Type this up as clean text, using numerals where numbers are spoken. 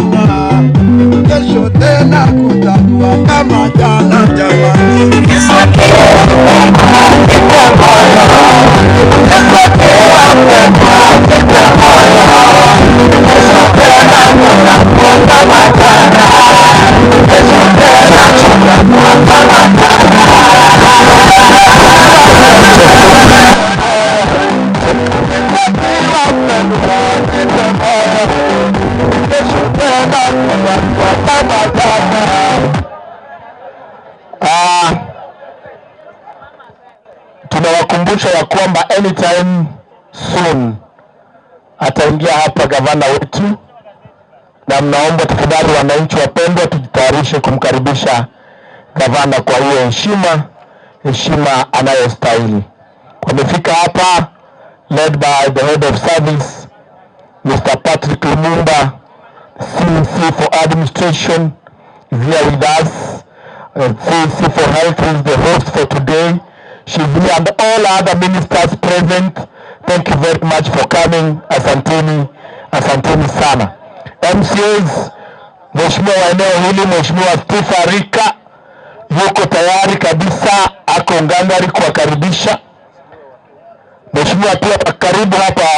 jana, kesho tena kutakuwa kama jana jamani. Tunawakumbusha ya kwamba anytime soon ataingia hapa gavana wetu, na mnaomba tafadhali, wananchi wapendwa, tujitayarishe kumkaribisha gavana kwa hiyo heshima, heshima anayostahili. Wamefika hapa led by the head of service, Mr. Patrick Lumumba, CEC for administration is here with us. CEC for health is the host for today. She's here and all other ministers present. Thank you very much for coming. Asanteni, asanteni sana. MCAs, Mheshimiwa wa eneo hili, Mheshimiwa Steve Arika yuko tayari kabisa, ako ngangari kuwakaribisha. Mheshimiwa pia karibu hapa.